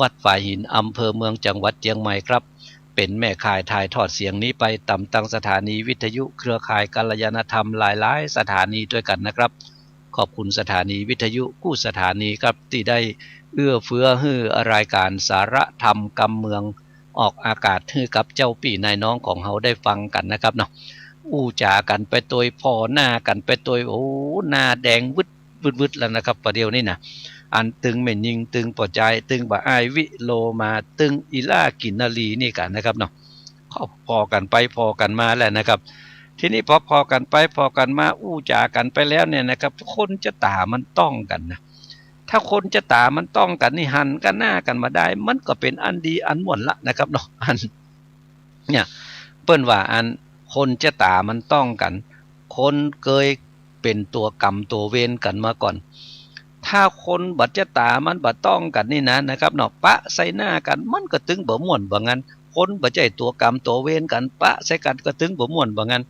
วัดฝายหิน อำเภอเมือง จังหวัดเจียงใหม่ครับ เป๋นแม่ข่ายถ่ายทอดเสียงนี้ไปต๋ามตังสถานีวิทยุเครือข่ายกัลยาณธรรมหลายๆ สถานีด้วยกั๋นนะครับ ขอบคุณสถานีวิทยุกู้สถานีครับ ตี้ได้เอื้อเฟื้อหื้อรายก๋านสาระธรรมกำเมือง ออกอากาศหื้อกับเจ้าปี้นายน้องของเฮาได้ฟังกั๋นนะครับเนาะ อู้จ๋ากั๋นไปตวย ผ่อหน้ากั๋นไปตวย โอ้ หน้าแดงวึด วึดๆ แล้วนะครับ ประเดี๋ยวนี้นะ อันตึงแม่ญิง ตึงป้อจาย ตึงบ่าอ้ายวิโลมา ตึงอีหล้ากิ๋นนารีนี่กั๋นนะครับเนาะ ก็ผ่อกั๋นไปผ่อกั๋นมาแหละนะครับ ทีนี้พอผ่อกั๋นไปผ่อกั๋นมา อู้จ๋ากั๋นไปแล้วเนี่ยนะครับ คนจะต๋ามันต้องกั๋นนะ ถ้าคนจะต๋ามันต้องกั๋นนี่ หันก้าหน้ากั๋นมาได้ มันก็เป๋นอันดีอันม่วนละนะครับเนาะ อัน เนี่ย เปิ้นว่าอันคนจะต๋ามันต้องกั๋น คนเกยเป๋นตั๋วก๋รรมตั๋วเวรกั๋นมาก่อน ถ้าคนบ่จะต๋ามันบ่ต้องกั๋นนี่นะ นะครับเนาะ ปะใส่หน้ากั๋น มันก็ตึงบ่ม่วนบ่างั้น คนบ่ใจ้ตั๋วก๋รรมตั๋วเวรกั๋น ปะใส่กั๋นก็ตึงบ่ม่วนบ่างั้น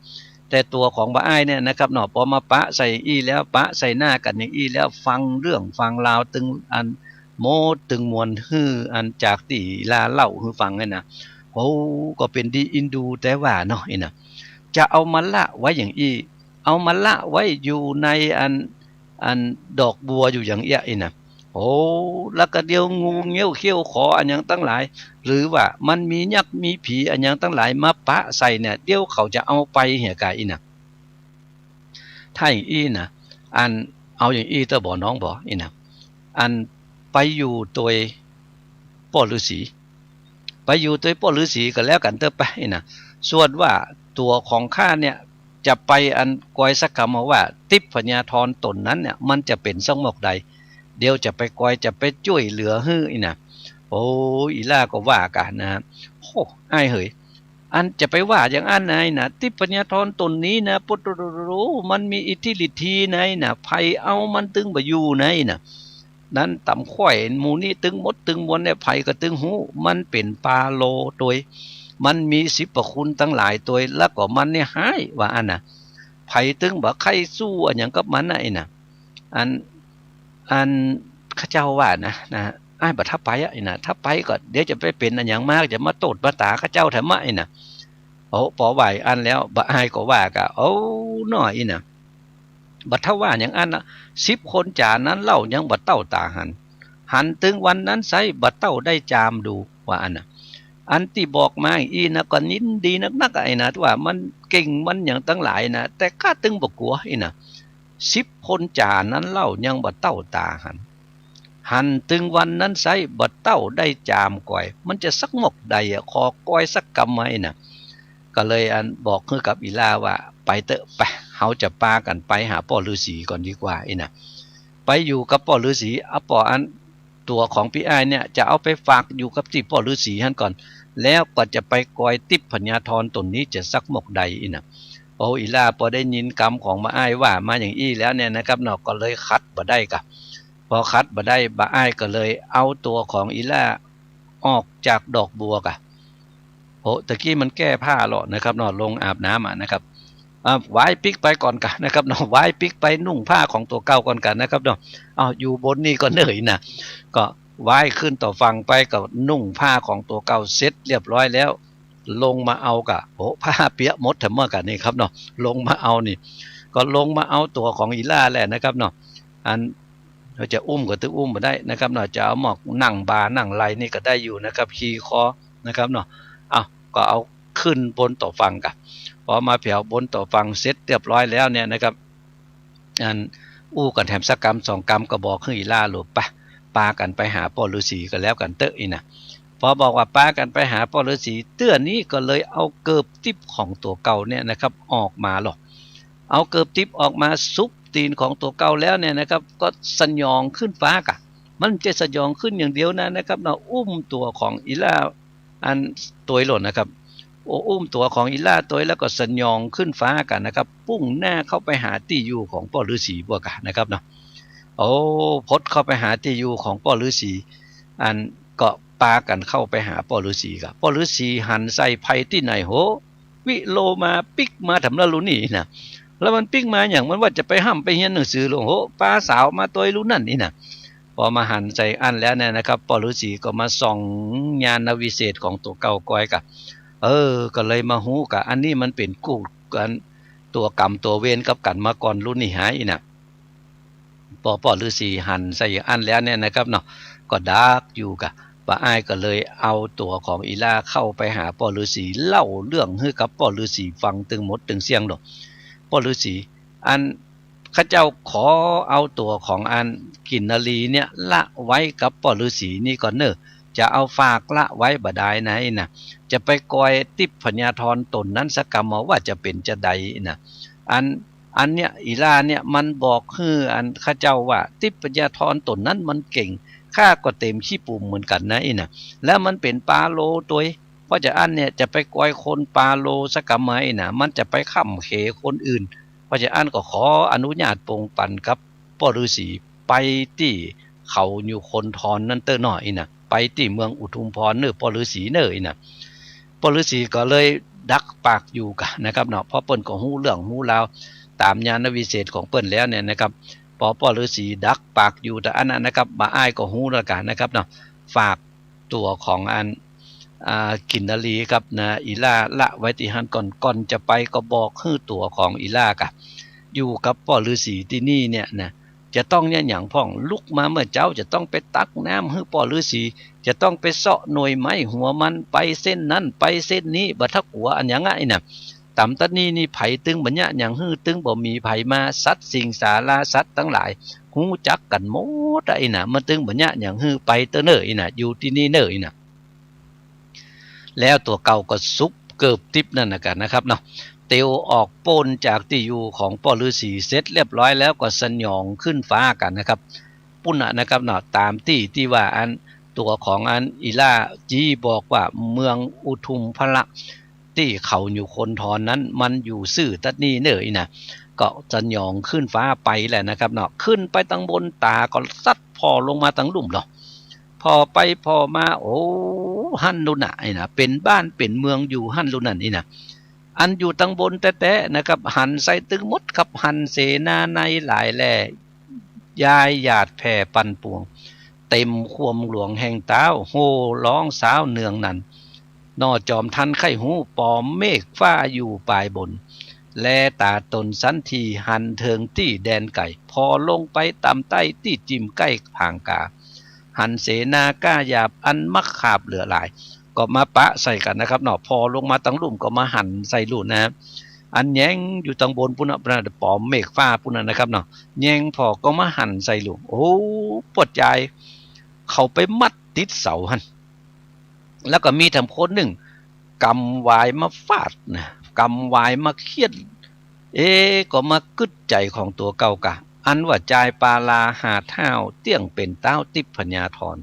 แต่ตั๋วของบ่าอ้ายเนี่ยนะครับเนาะ ปอมาปะใส่อี้แล้ว ปะใส่หน้ากั๋นอย่างอี้แล้ว ฟังเรื่องฟังราวตึงอันโม้ตึงมวล หื้ออันจากตี้ลาเล่าหื้อฟังเนี่ยนะ โอ้ ก็เป๋นดีอินดู แต่ว่าเนาะ อี้นะ จะเอามาละไว้อย่างอี้ เอามาละไว้อยู่ในอัน อันดอกบัวอยู่อย่างเอี้ย อี้นะ โอ้ แล้วก็เดี๋ยวงูเงี้ยวเขี้ยวขออันหยังตังหลาย หรือว่ามันมียักษ์มีผีอันหยังตังหลายมาปะใส่เนี่ย เดี๋ยวเขาจะเอาไปเหียก่า อี้นะ ถ้าอย่างอี้นะ อัน เอาอย่างอี้เต๊อะบ่น้องบ่ อี้นะ อันไปอยู่ตวยป้อฤๅษี ไปอยู่ตวยป้อฤๅษีก็แล้วกั๋นเต๊อะไป อี้นะ ส่วนว่าตั๋วของข้าเนี่ย จะไปอันกอยสักกำว่า ติ๊บพญาธรต๋นนั้นเนี่ย มันจะเป๋นสักหมวกใด เดี๋ยวจะไปกอย จะไปจ้วยเหลือหื้อ อี้นะ โอ้ อี้หล้าก็ว่ากั๋นนะ โอ้ อ้ายเหย อันจะไปว่าอย่างอั้นนะ อี้นะ ติ๊บพญาธรต๋นนี้นะ ปุตตะโร มันมีอิทธิฤทธีนะ อี้นะ ใผเอามันตึงบ่อยู่นะ อี้นะ นั้นต๋ามข้อยหมู่นี้ตึงหมดตึงมวลเนี่ย ใผก็ตึงฮู้ มันเป๋นปาโลตวย มันมีสิบประคุณตังหลายตวย แล้วก็มันเนี่ยฮ้าย ว่าอั้นนะ ใผตึงบ่ใค่สู้อะหยังกับมันนะ อี้นะ อัน อันข้าเจ้าว่านะ นะ อ้ายบ่ถ้าไปอะ อี้นะ ถ้าไปก็เดี๋ยวจะไปเป๋นอะหยังมา จะมาโต้ษมาต๋าข้าเจ้าแถมอะ อี้นะ โอ้ ปอว่าอั้นแล้ว บ่าอ้ายก็ว่าก่า โอ้ น้อ อี้นะ บ่ถ้าว่าอย่างอั้นนะ สิบคนจ๋านั้นเล่ายังบ่เต้าต๋าหัน หันตึงวันนั้นไซร้ บ่เต้าได้จามดู ว่าอั้นนะ อันตี้บอกมาอี้นะ ก็ยินดีนักๆ อะ อี้นะ ว่ามันเก่งมันหยังตังหลายนะ แต่ข้าตึงบ่กั๋ว อี้นะ สิบคนจ๋านั้นเล่ายังบ่เต้าต๋าหัน หันตึงวันนั้นไซร้ บ่เต้าได้จามกอย มันจะสักหมวกใดอะ ขอกอยสักกำไหมนะ ก็เลยอันบอกหื้อกับอี้หล้าว่า ไปเต๊อะ ไป เฮาจะปากั๋นไปหาป้อฤๅษีก่อนดีกว่า อี้นะ ไปอยู่กับป้อฤๅษี เอาป้ออันตั๋วของปี้อ้ายเนี่ย จะเอาไปฝากอยู่กับตี้ป้อฤๅษีหั้นก่อน แล้วก็จะไปกอยติ๊บพญาธรต๋นนี้จะสักหมวกใด อี้นะ โอ้ อี้หล้าปอได้ยินกำของบ่าอ้ายว่ามาอย่างอี้แล้วเนี่ยนะครับเนาะ ก็เลยขัดบ่ได้ก่า ปอขัดบ่ได้ บ่าอ้ายก็เลยเอาตั๋วของอี้หล้าออกจากดอกบัวก่า โอ้ ตะกี้มันแก้ผ้าเลาะนะครับเนาะ ลงอาบน้ำอะนะครับ อ่า วายปิ๊กไปก่อนก่านะครับเนาะ วายปิ๊กไปนุ่งผ้าของตั๋วเก่าก่อนก่านะครับเนาะ เอา อยู่บนนี่ก่อนเน่อ อี้นะ ก็ ว่ายขึ้นต่อฝั่งไปก็นุ่งผ้าของตั๋วเก่าเสร็จเรียบร้อยแล้ว ลงมาเอาก่ะ โอ้ ผ้าเปียะหมดแถมเมื่อก่อนนี่ครับเนาะ ลงมาเอานี่ ก็ลงมาเอาตั๋วของอีหล้าแหละนะครับเนาะ อัน จะอุ้มก็ตึงอุ้มบ่ได้นะครับเนาะ จะเอาหมอกนั่งบ่านั่งไหล่นี่ก็ได้อยู่นะครับ ขี่คอนะครับเนาะ เอา ก็เอาขึ้นบนต่อฝั่งก่ะ พอมาแผวบนต่อฝั่งเสร็จเรียบร้อยแล้วเนี่ยนะครับ อันอู้กั๋นแถมสักกำสองกำก็บอกหื้ออีหล้าหลวงปะ ปากั๋นไปหาป้อฤๅษีก็แล้วกั๋นเต๊อะอี้นะ พอบอกว่าปากั๋นไปหาป้อฤๅษี เตื้อนี้ก็เลยเอาเกิบติ๊บของตั๋วเก่าเนี่ยนะครับ ออกมาหรอก เอาเกิบติ๊บออกมาสุบตี๋นของตั๋วเก่าแล้วเนี่ยนะครับ ก็สยองขึ้นฟ้าก่ะ มันจะสยองขึ้นอย่างเดียวนะนะครับเนาะ อุ้มตั๋วของอีหล้าอันตวยโลดนะครับ โอ้ อุ้มตั๋วของอีหล้าตวยแล้วก็สยองขึ้นฟ้าก่ะนะครับ มุ่งหน้าเข้าไปหาตี้อยู่ของป้อฤๅษีบั้วก่ะนะครับเนาะ โอ้ พดเข้าไปหาตี้อยู่ของป้อฤๅษี อันก็ปากั๋นเข้าไปหาป้อฤๅษีก่ะ ป้อฤๅษีหันใส่ใผตี้ไหนโห วิโลมาปิ๊กมาแถมละลูกนี่นะ แล้วมันปิ๊กมาหยัง มันว่าจะไปฮ่ำไปเฮียนหนังสือโลดโห ปาสาวมาตวยลูกนั่นนี่นะ พอมาหันใส่อั้นแล้วเนี่ยนะครับ ป้อฤๅษีก็มาส่องญาณวิเศษของตั๋วเก่าก้อยก่ะ เออ ก็เลยมาฮู้ก่ะ อันนี้มันเป๋นกู้กั๋น ตั๋วกรรมตั๋วเวรกับกั๋นมาก่อนลูกนี่หาอี้นะ ปอป้อฤๅษีหันใส่อั้นแล้วเนี่ยนะครับเนาะ ก็ดักอยู่ก่ะ ป้าอ้ายก็เลยเอาตั๋วของอีหล้าเข้าไปหาป้อฤๅษี เล่าเรื่องหื้อกับป้อฤๅษีฟังตึงหมดตึงเสี้ยงโลด ป้อฤๅษี อันข้าเจ้าขอเอาตั๋วของอันกินนรีเนี่ยละไว้กับป้อฤๅษีนี่ก่อนเน่อ จะเอาฝากละไว้บ่ดายนะอี้นะ จะไปกอยติ๊พญาธรต๋นนั้นสักกำว่าจะเป๋นจาใดอี้นะ อัน อันเนี้ยอีหล้าเนี่ยมันบอกหื้ออันข้าเจ้าว่าติ๊พญาธรต๋นนั้นมันเก่ง ข้าก็เต็มขี้ปุ่มเหมือนกั๋นนะอี้นะ แล้วมันเป๋นปาโลตวย เพราะจะอั้นเนี่ยจะไปกอยคนปาโลสักกำไหมอี้นะ มันจะไปค่ำเขคนอื่น เพราะจะอั้นก็ขออนุญาตปงปั๋นกับป้อฤๅษีไปตี้เขาอยู่คนทอนนั้นเต๊อะหน้ออี้นะ ไปตี้เมืองอุทุมพรเน่อป้อฤๅษีเน่ออี้นะ ป้อฤๅษีก็เลยดักปากอยู่ก่ะนะครับเนาะ เพราะเปิ้นก็ฮู้เรื่องฮู้ราวต๋ามญาณวิเศษของเปิ้นแล้วเนี่ยนะครับ ปอป้อฤๅษีดักปากอยู่ตะอั้นนะนะครับ ป้าอ้ายก็ฮู้แล้วก่ะนะครับเนาะ ฝากตั๋วของอัน อ่า กินนรีกับนะอีหล้าละไว้ตี้หั้นก่อน ก่อนจะไปก็บอกหื้อตั๋วของอีหล้าก่ะ อยู่กับป้อฤๅษีตี้นี่เนี่ยนะ จะต้องเยียะหยังพ่อง ลุกมาเมื่อเจ๊าจะต้องไปตักน้ำหื้อป้อฤๅษี จะต้องไปเซาะหน่วยไม้หัวมัน ไปเส้นนั้นไปเส้นนี้ บ่ถ้ากั๋วอันหยังอะอี้นะ ต๋ามตั๊ดนี้นี่ใผตึงบ่เยียะหยังหื้อ ตึงบ่มีใผมา สัตว์สิงสาราสัตว์ตังหลายฮู้จักกั๋นหมดอะอี้นะ มันตึงบ่เยียะหยังหื้อ ไปเต๊อะเน่ออี้นะ อยู่ตี้นี่เน่ออี้นะ แล้วตั๋วเก่าก็สุบเกิบติ๊บนั่นนะก่ะนะครับเนาะ เตียวออกป๊นจากตี้อยู่ของป้อฤๅษีเสร็จเรียบร้อยแล้วก็สยองขึ้นฟ้าก่ะนะครับ ปุ้นน่ะนะครับเนาะ ต๋ามตี้ตี้ว่าอันตั๋วของอันอีหล้าจี้บอกว่าเมืองอุทุมพละ ตี้เขาอยู่คนทอนนั้นมันอยู่ซื่อตั๊ดนี้เน่ออี้นะ ก็สยองขึ้นฟ้าไปแหละนะครับเนาะ ขึ้นไปตังบนต๋าก็สัดผ่อลงมาตังลุ่มเนาะ ผ่อไปผ่อมา โอ้ หั้นลูกน่ะอี้นะ เป๋นบ้านเป๋นเมืองอยู่หั้นลูกนั่นอี้นะ อันอยู่ตังบนแต๊ๆ นะครับ หันใส่ตึงหมดครับ หันเสนาในหลายแหล่ ย้ายหยาดแผ่ปั่นป่วง เต็มความหลวงแห่งต๊าว โห่ฮ้องสาวเนืองนัน หน่อจอมทันใค่ฮู้ ปอมเมฆฟ้าอยู่ปายบน แลต๋าต๋นสันทีหันเถิงตี้แดนไก๋ ผ่อลงไปต่ำใต้ตี้จิ่มใก้ผางกา หันเสนาก้าหยาบอันมักขาบเหลือหลาย ก็มาปะใส่กั๋นนะครับเนาะ ผ่อลงมาตังลุ่มก็มาหันใส่ลูกนะ อันแหยงอยู่ตังบนปุ้นน่ะ ปุ้นน่ะ ปอมเมฆฟ้าปุ้นน่ะนะครับเนาะ แหยงผ่อก็มาหันใส่ลูก โอ้ ป้อจาย เขาไปมัดติดเสาหั้น แล้วก็มีแถมคนนึ่ง กำหวายมาฟาดนะ กำหวายมาเฆี่ยน เอ๊ะ ก็มากึ๊ดใจ๋ของตั๋วเก่าก่ะ อันว่าจายปาลาหาดห้าวเตี้ยงเป๋นต๊าวติ๊พญาธร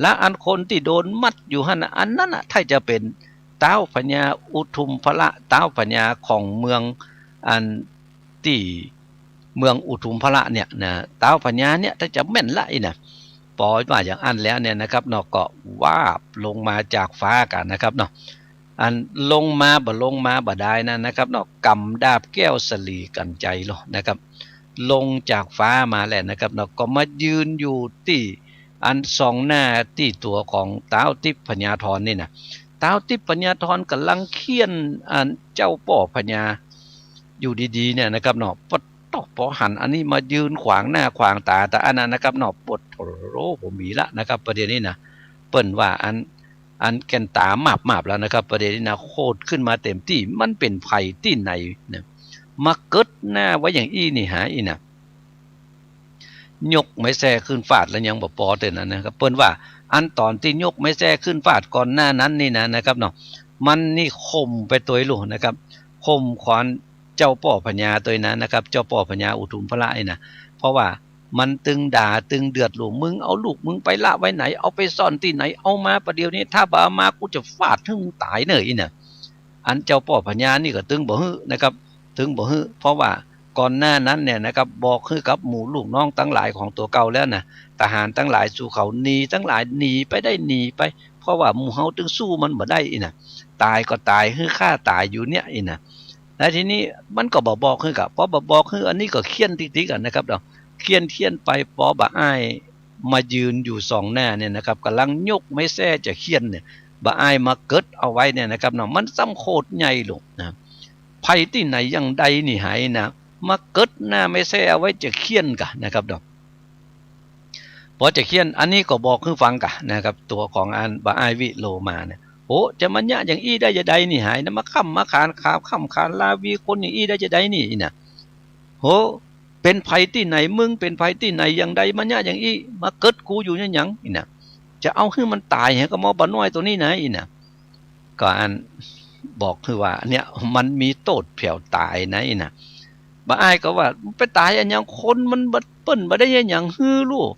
และอันคนตี้โดนมัดอยู่หั้นน่ะ อันนั้นน่ะ ถ้าจะเป๋นต๊าวพญาอุทุมพละ ต๊าวพญาของเมือง อันตี้เมืองอุทุมพละเนี่ยนะ ต๊าวพญาเนี่ย ถ้าจะแม่นละอี้นะ ปอว่าอย่างอั้นแล้วเนี่ยนะครับเนาะ ก็วาบลงมาจากฟ้าก่ะนะครับเนาะ อันลงมาบ่ลงมาบ่ดายนะนะครับเนาะ ก๋ำดาบแก้วสลีกัญไชยโลดนะครับ ลงจากฟ้ามาแหละนะครับเนาะ ก็มายืนอยู่ตี้ อันส่องหน้าตี้ตั๋วของต๊าวติ๊พพญาธรนี่นะ ต๊าวติ๊พพญาธรก่ำลังเฆี่ยนอันเจ้าป้อพญาอยู่ดีๆ เนี่ยนะครับเนาะ ปะโต้ ปอหันอันนี้มายืนขวางหน้าขวางต๋าตาอั้นนะนะครับเนาะ ปะโต้ บ่มีละนะครับ ประเดี๋ยวนี้นะ เปิ้นว่าอัน อันแก่นต๋ามาบๆ แล้วนะครับ ประเดี๋ยวนี้นะ โขดขึ้นมาเต็มตี้ มันเป๋นใผตี้ไหนนะ มาเกิดหน้าไว้อย่างอี้นี่หาอี้นะ ยกไม้แส้ขึ้นฟาดแล้วยังบ่ปอเต้านั้นนะครับ เปิ้นว่าอันต๋อนตี้ยกไม้แส้ขึ้นฟาดก่อนหน้านั้นนี่นะ นะครับเนาะ มันนี่ข่มไปตวยลูกนะครับ ข่มขวัญเจ้าป้อพญาตวยนั้นนะครับ เจ้าป้อพญาอุทุมพระนี่นะ เพราะว่ามันตึงด่าตึงเดือดลูก มึงเอาลูกมึงไปละไว้ไหน เอาไปซ่อนตี้ไหน เอามาประเดี๋ยวนี้ ถ้าบ่เอามากูจะฟาดหื้อมึงต๋ายเน่ออี้นะ อันเจ้าป้อพญานี่ก็ตึงบ่หื้อนะครับ ตึงบ่หื้อ เพราะว่าก่อนหน้านั้นเนี่ยนะครับ บอกหื้อกับหมู่ลูกน้องตังหลายของตั๋วเก่าแล้วนะ ทหารตังหลายสู้เขาหนีตังหลายหนีไปได้หนีไป เพราะว่าหมู่เฮาตึงสู้มันบ่ได้อี้นะ ต๋ายก็ต๋าย หื้อข้าต๋ายอยู่เนี่ยอี้นะ แล้วทีนี้มันก็บ่บอกหื้อกะ ปอบ่บอกหื้อ อันนี้ก็เฆี่ยนติ๊กๆ อะนะครับเนาะ เฆี่ยนๆ ไป ปอบ่าอ้ายมายืนอยู่ส่องหน้าเนี่ยนะครับ ก่ำลังยกไม้แส้จะเฆี่ยนเนี่ย บ่าอ้ายมาเกิดเอาไว้เนี่ยนะครับเนาะ มันซ้ำโขดใหญ่ลูกนะ ใผตี้ไหนอย่างใดนี่หาอี้นะ มาเกิดหน้าไม้แส้เอาไว้จะเฆี่ยนกะนะครับเนาะ ปอจะเฆี่ยน อันนี้ก็บอกหื้อฟังกะนะครับ ตั๋วของอันบ่าอ้ายวิโลมาเนี่ย โห จะมาเยียะอย่างอี้ได้จาใดนี่หาอี้นะ มาค้ำมาขานขาวค้ำขานราวีคนอย่างอี้ได้จาใดนี่อี้นะ โห เป๋นใผตี้ไหน มึงเป๋นใผตี้ไหนอย่างใดมาเยียะอย่างอี้ มาเกิดกูอยู่เนี่ยหยังอี้นะ จะเอาหื้อมันต๋ายหื้อกะหมอบ่าน้อยตั๋วนี้นะอี้นะ ก็อันบอกหื้อว่าเนี่ยมันมีโต้ษแผวต๋ายนะอี้นะ บ่าอ้ายก็ว่าไปต๋ายอันหยัง คนมันบ่ เปิ้นบ่ได้เยียะหยังหื้อลูก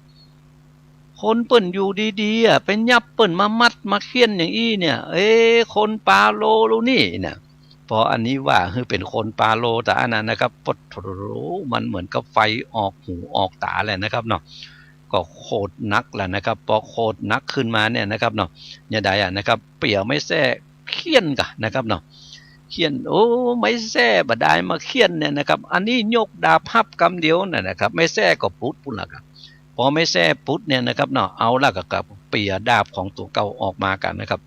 คนเปิ้นอยู่ดีๆ อะ ไปยับเปิ้นมามัดมาเฆี่ยนอย่างอี้เนี่ย เอ๊ะ คนปาโลลูกนี่นะ ปออันนี้ว่าหื้อเป๋นคนปาโลตาอั้นนะนะครับ ปะโต้ มันเหมือนกับไฟออกหูออกต๋าแหละนะครับเนาะ ก็โขดหนักแหละนะครับ ปอโขดหนักขึ้นมาเนี่ยนะครับเนาะ ยะใดอะนะครับ เปียไม้แส้เฆี่ยนกะนะครับเนาะ เฆี่ยน โอ้ ไม้แส้บ่าดายมาเฆี่ยนเนี่ยนะครับ อันนี้ยกดาบฮับกำเดียวนั่นนะครับ ไม้แส้ก็ปุดปู้นละครับ ปอไม้แส้ปุดเนี่ยนะครับเนาะ เอาละก็ ก็เปียดาบของตั๋วเก่าออกมากั๋นนะครับ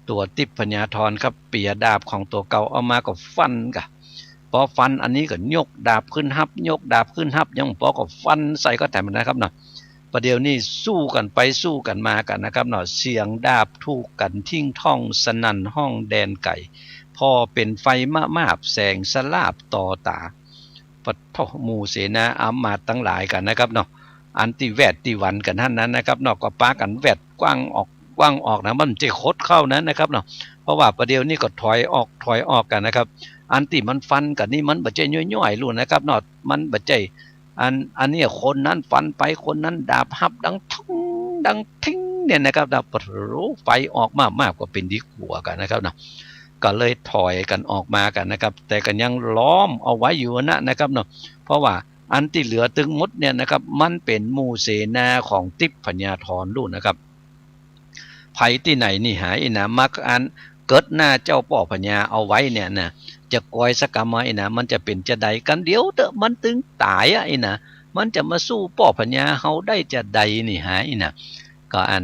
ตั๋วติ๊พพญาธรครับ เปียดาบของตั๋วเก่าเอามาก็ฟันกะ ปอฟันอันนี้ก็ยกดาบขึ้นฮับ ยกดาบขึ้นฮับ ยังปอก็ฟันใส่ก็แถมนะครับเนาะ ประเดี๋ยวนี้สู้กั๋นไปสู้กั๋นมากั๋นนะครับเนาะ เสียงดาบถูกกั๋นทิ้งถ้องสนั่นฮ้องแดนไก๋ ผ่อเป๋นไฟมะมาบแสงสลาบต่อต๋า ปะโต้ หมู่เสนาอำมาตย์ตังหลายกั๋นนะครับเนาะ อันตี้แวดตี้หวั่นกั๋นหั้นนั้นนะครับเนาะ ก็ปากั๋นแวดกว้างออกกว้างออกนะ มันบ่ใจ้คดเข้านั้นนะครับเนาะ เพราะว่าประเดี๋ยวนี้ก็ถอยออกถอยออกกั๋นนะครับ อันตี้มันฟันกั๋นนี่มันบ่ใจ้ย่อยๆ ลูกนะครับเนาะ มันบ่ใจ้ อัน อันนี้คนนั้นฟันไป คนนั้นดาบฮับดังทิ้งดังทิ้งเนี่ยนะครับนะ ปะโถ ไฟออกมากๆ ก็เป๋นดีกั๋วกั๋นนะครับนะ ก็เลยถอยกั๋นออกมากั๋นนะครับ แต่ก็ยังล้อมเอาไว้อยู่นะ นะครับเนาะ เพราะว่าอันตี้เหลือตึงหมดเนี่ยนะครับ มันเป๋นหมู่เสนาของติ๊พพญาธรลูกนะครับ ใผตี้ไหนนี่หาอี้นะ มาอันเกิดหน้าเจ้าป้อพญาเอาไว้เนี่ยนะ จะกอยสักกำมาอี้นะ มันจะเป๋นจาใด กั๋นเดี๋ยวเต๊อะ มันตึงต๋ายอะอี้นะ มันจะมาสู้ป้อพญาเฮาได้จาใดนี่หาอี้นะ ก็อัน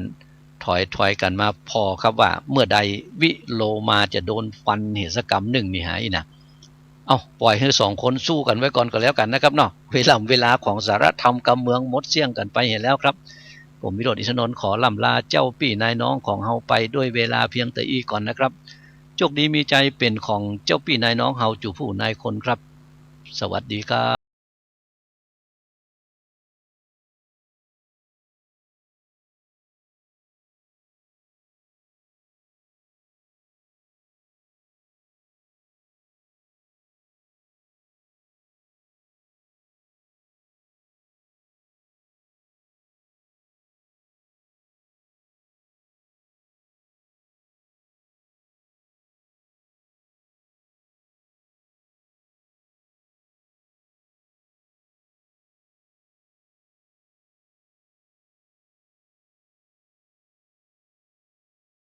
ถอยถอยกั๋นมาผ่อครับว่า เมื่อใดวิโลมาจะโดนฟันเหียสักกำนึ่งนี่หาอี้นะ เอ้า ป่อยหื้อสองคนสู้กั๋นไว้ก่อนก็แล้วกั๋นนะครับเนาะ เวลา เวลาของสาระธรรมกำเมืองหมดเสี้ยงกั๋นไปเหียแล้วครับ ผมวิโรจน์ อินทนนท์ ขอล่ำลาเจ้าปี้นายน้องของเฮาไปด้วยเวลาเพียงแต่อี้ก่อนนะครับ โชคดีมีชัยเป๋นของเจ้าปี้นายน้องเฮาจู๋ผู้นายคนครับ สวัสดีครับ